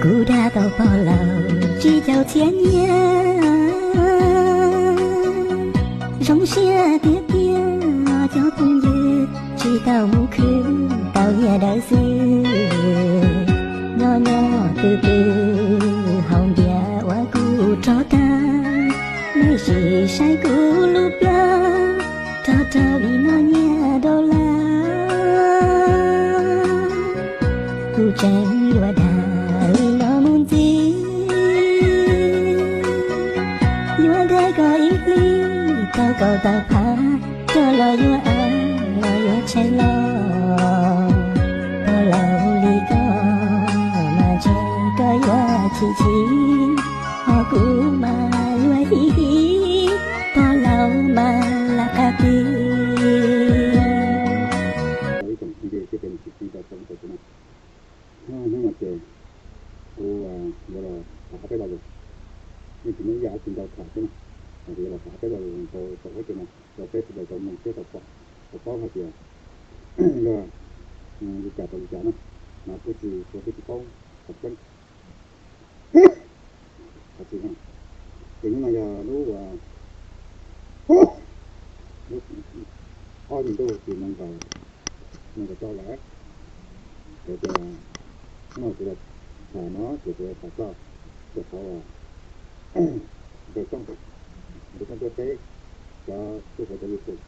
Kuv dag tau pog laus tsib caug txhiab nyiaj, zoo siab tiag tiag cov phooj ywg tsis tau mus khwv tau nyiaj dawb xwb. Nyob nyob twb twb haus npias uas kuv rog tag, nej sim saib kuv lub plab, rog rog li no nyiaj dollar. Kuv tseem yuav dag li no mus ntxiv, yuav dag kom ib hlis tau kaum tawm phav, rog los yuav av los yuav tshais los. Pog laus li koj mas ntshe koj yuav chim chim, ho kuv mas yuav hiv hiv, pog laus mas lam qab twg. Ib tsoom phooj ywg thiab cov niam txiv kwv tij tau txhua leej txhua tus na, hnub no ces kuv yuav los tham ob peb lo lus, yeej tsis muaj ib yam dab tsi ntau tham thiab na, kuv yuav los tham ob peb lo lus rau thaum ub ces no rau peb sawv daws tau mloog thiab tau pom, tau paub hais tias yog li cas rau li cas na, mas kuj tsis, kuv kuj tsis paub qhov tseeb. Qhov tseeb, ces hnub no yog lub, lub ob hlis ntuj xyoo nees nkaum, nees nkaum rau lawm, ces tias hnub no kuv los tham no ces kuv tham txog rau qhov uas Npawg Tooj, Npawg Tooj tuaj teb cov tub hluas cov YouTube.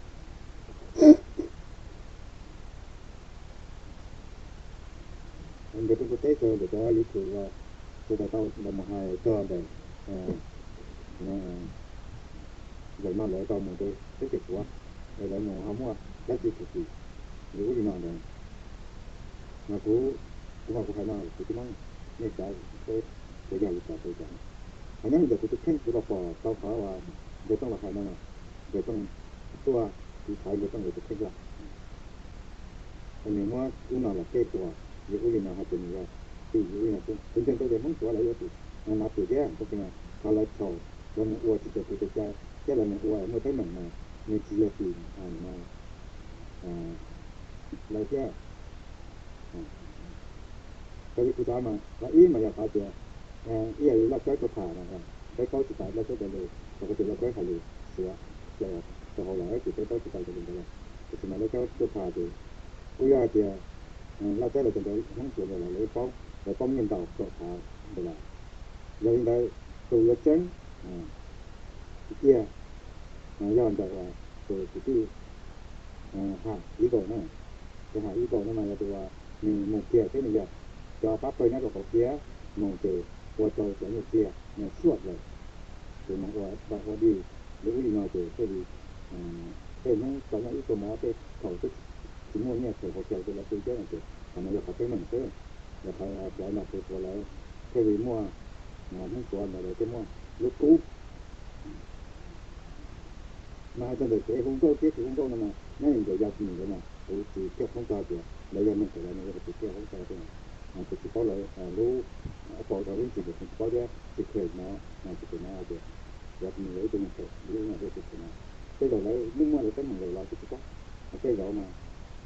Npawg Tooj tuaj teb rau ntawm cov YouTube uas sawv daws tau los mus hais txog ntawm zaum no lawv tau mus rau teb chaws Suav, es lawv mus ho muaj dab tsi tshwm sim li ub li no ntawd. Mas kuv, kuv mas kuv hais no kuv tsis mob, nej xav seb puas yog li cas rau li cas. Ho nyob li ntawm kuv tus kheej kuv los pom tau qhov uas Npawg Tooj los hais no, Npawg Tooj tuaj tiv thaiv Npawg Tooj lawv tus kheej lawm. Nws muab ub no los tej tua li ub li no hais tias nws yog tim li ub li no xwb. Kuv ntseeg tau tias Hmoob Suav lawv yuav tsum nav pwm thiab, tab sis mas qhov lawv txhaum, lawv mus ua tsis raws tus tes cai thiab lawv mus ua muaj teeb meem mas nws tsis yog tim no lawv thiab. Raws li kuv xav mas qhov ib mas yog qhov tias ib yam li Lauj Kawb tuaj tham no, peb paub tsis tau Lauj Kawb cov lus, rau qhov tias Lauj Kawb hais lus Suav, rau hauv lawm ces peb paub tsis tau cov lus ntawd lawm. Tiam sis mas Lauj Kawb tuaj tham ces kuj yog hais tias Lauj Kawb lawv cov ntawd Hmoob Suav ntawd los lawv paub, lawv paub nyiaj ntau txaus tham ntawd lawm. Yog li ntawd tus yuav tseeb tiag tiag yog ntawm tus kwv tij Ham Ib Kaus na. Tus Ham Ib Kaus no mas yog tus uas nws mus kiag thiab nws yog cov pab pawg nyob rau hauv kiag mus ces ua rau cov nyuj txiag suaj lawm, ces mus ua dog ua dig li ub li no ces thiaj li tej hnub tau noj ib pluag mov, tej thaum twb tsis muaj nyiaj txhawm hauv caug rau lawv pw thiab no ces qhov no yog qhov teeb meem xwb. Yog qhov Suav nrog Suav lawv thiaj li muaj, Hmoob Suav ntawd lawv thiaj muaj lub kub. Mas hais txog ntawm kev hu nkauj thiab tsis hu nkauj no mas nyob li ntawm yog tus num ntawd mas kuv tsis thiaj poob txog tias lawv yog neeg phem los nws yog tus thiaj poob txog tias kuv tsis paub lawv lub paus rau lub ntsis ntawd kuv tsis paub thiab tsis kheev no, tsis kheev no tias yog tus num yog ib tug neeg phem li ub no thiab tsis kheev no. Tej zaum lawv muaj muaj lawv teeb meem lawm los kuv tsis paub. Tej zaum mas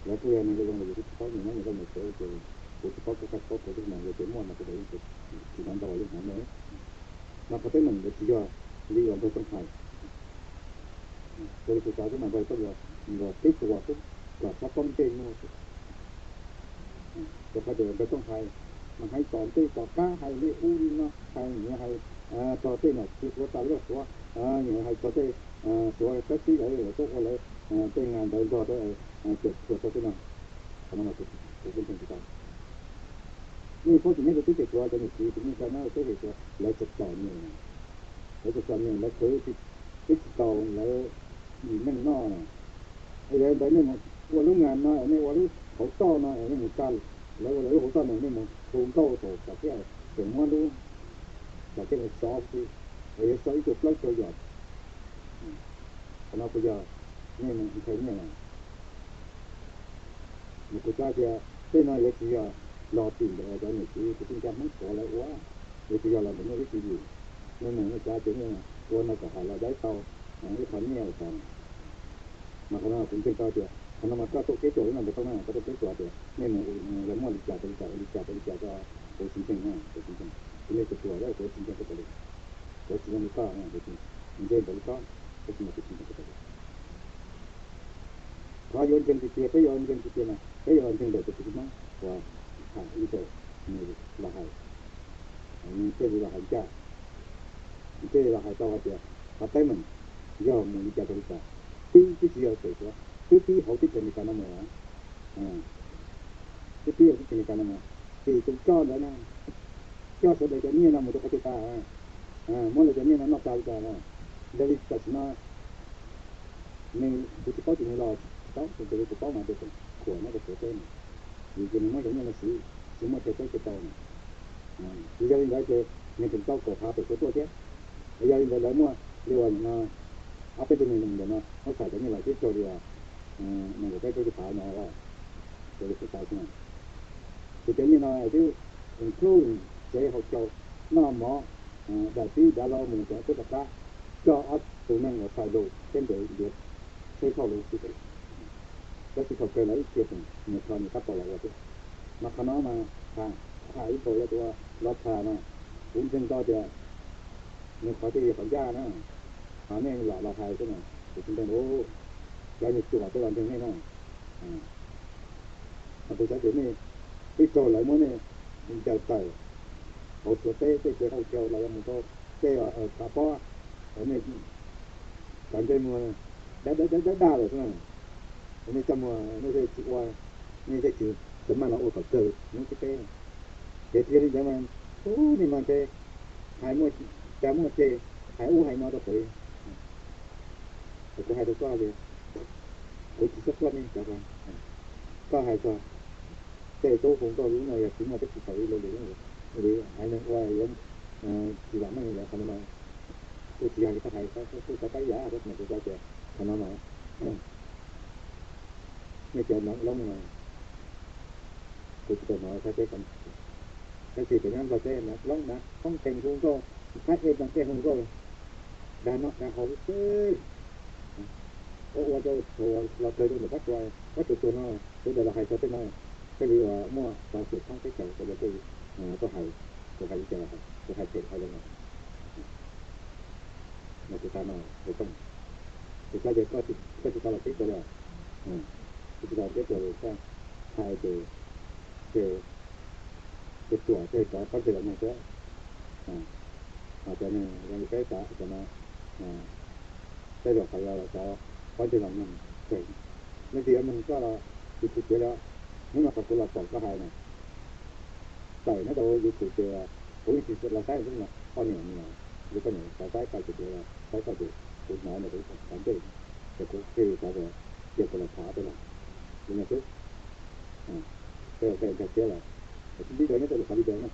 lawv kuj yog neeg zoo zoo los yus kuj tsis paub, nyias nyob nyias zej nyias tsev ces kuv tsis paub, kuv txhaj paub kuv tej neeg yog tias muaj mas kuv tseem tsis hnov ntau los yeej hnov me. Mas qhov teeb meem ntawd tsis yog li uas Npawg Tooj hais. Raws li kuv xav xwb mas Npawg Tooj los teb tua xwb, kom txhob paub ntsej muag xwb. Rau qhov tias Npawg Tooj hais mas hais tom ntej tom qab, hais li ub li no, hais nyias hais txog tej nom tswv Suav tas lawm, Suav nyias hais txog tej Suav sab sib lawv tuaj ua lawv tej nas ntawd nrog rau cawm tshuaj rau tej no. Qhov no mas kuv kuj ntseeg tsis tau. Nej paub tias nyob rau teb chaws Suav cov niam txiv kwv tij neej tsa nyob rau teb chaws Suav lawv txom txom nyem, lawv txom txom nyem lawv khwv twb tsis tau lawv yim neej noj. Es yog li ntawd nej mus ua lub nas no es nej ua lub hauv toj no es nej mus tsa lawv ua lawv lub hauv toj no, nej mus hu nkauj thaum tsam thiab tseem muab lub tsam thiab lawv xov xwb, es yuav xov ib tug plaub rau yam. Qhov no puas yog nej ntshai nyiaj na? Mas kuv xav tias tej no yuav tsis yog los tim ntawm cov niam txiv kwv tij neej tsa Hmoob Suav lawv ua, yuav tsis yog los ntawm nej lub tswv yim. Nej mus nej xav tias nej ua no kom hais los dai tau ib qho nyiaj los xav. Mas qhov no kuv ntseeg tau tias qhov no mas koj tuaj keb tuam lub no ntawd tau na, koj tuaj keb tuam tias nej mus yog muaj li cas rau li cas, ua li cas rau li cas rau Kuv tsis ntseeg, kuv tsis ntseeg. Kuv yog tus tuag, kuv tsis ntseeg koj cov lus. Kuv tsis zoo li koj, kuv tsis ntseeg ntawm li koj, tab sis mas kuv tsis ntseeg koj cov lus. Qhov yuav ntseeg tiag tiag, peb yuav ntseeg tiag tiag mas peb yuav ntseeg ntawm tus Tswv Txhiaj Hmoob uas tham ib tug nws los hais, thiaj li los hais ncaj, thiaj li los hais tau hais tias qhov teeb meem yog mus li cas rau li cas, pib twb tsis yog pem Suav, twb pib hauv teb chaws Amelikas no mus, twb pib hauv teb chaws Amelikas no mus, ces tus coj ntawd na, coj sawv daws cov nyiaj no mus rau qhov twg tag, muab lawv cov nyiaj no noj tag li cas no. Yog li tam sim no nws, kuv tsis paub tias nws los tsis paub, tab sis raws li kuv paub mas ces tseem khuam nyob rau Suav teb no, vim ces nws muab cov nyiaj no siv tsis muaj chaw txob chaw rau no. Ces yog li ntawd ces nws tseem tau kaum phav pem Suav tuaj thiab. Yog li ntawd lawv muaj li uas nim no ob peb tug neeg ntawm no muab xam cov nyiaj los twb raug li uas nees nkaum peb plaub caug phav no, raws li kuv xav xwb na. Ces cov nyiaj no twb include tsev haus chaw, noj mov, daim tib dav hlau mus cov teb rov qab, coj ob tug neeg uas txhais lus thiab ntes ntiav tsheb thauj lawv xwb. Tab sis thaum kawg lawv ib txhia tseem mus kho nws tab tom los ua thiab. Mas qhov no mas hais ib qho yog tus uas los tham mas kuv ntseeg tau tias nws qhov thiaj li qhov ncaj na. Ho nej lam los hais xwb na, kuv tsis ntseeg lawm. Cov niag ruam tej los ntseeg nej na. Mas kuv xav tias nej twb raug lawv muab nej ncaws tawm hauv Suav teb tej tsev haus chaw los yog mus rau tej thav pob, nej cov ntsej muag dawb dawb dawb daj lawm xwb na. Nej coj muag nej thiaj tsis ua, nej thiaj tsis txawm maj los ua kom kawg hnub thib peb. Ces yog li ntawd mas, ub, nej mas ntshe hais muaj cas muaj ceg, hais ub hais no rau pem. Kuv hais rau koj tias kuv tsis txhob quaj nej cov ko. Koj hais txog tej tub hu nkauj lub no yog tsis muaj peb tsis tau ib lo lus li, haiv neeg ua yuav tsis lam meej li lawm qhov no mas. Kuj tsis yog li koj hais, kuj xav pab yam tab sis mas kuv xav tias qhov no mas nej cov nav loob no, kuv tsis tau hnov xav teb, tab sis pem nyob Nplog teb nav loob nav thoob theej hu nkauj, Thaib ej no tej hu nkauj dag noj dag haus xwb. Ua ua rau thaum los kawg rau ntawm pob tsuas, pob tsuas tuag no sawv daws los hais txog tej no, thiaj li uas muaj txoj kev thoob teb chaws rau tej tuaj hais, kuv hais li cas los hais, kuv hais phem hais zoo los hais. Mas kuv xav no, kuv xav tias koj tsis tau los teb kuv li, koj tsis tau los teb kuv li, koj hais ces, ces, ces ruam tej cov pob ntseg los mloog xwb. Ho cov neeg zoo li peb cov, cov no, tej zaum qhov yog cov pob ntseg los mloog tseg, leej twg yuav mloog koj los tsis tshua kev li. Hnub no qhov kuv los pom koj hais na, tawm nyob rau YouTube ces kuv yeej tsis los saib xwb no, poj niam no, yog poj niam xav saib koj ces kuv saib koj ces kuv hnov ntawm kuv qhov ncauj ces kuv thiaj li xav tias cia kuv los tham ob peb los li no xwb. Peb los peb nkag siab los, kuv tsis ntsib dua nyob rau lub qhov video no.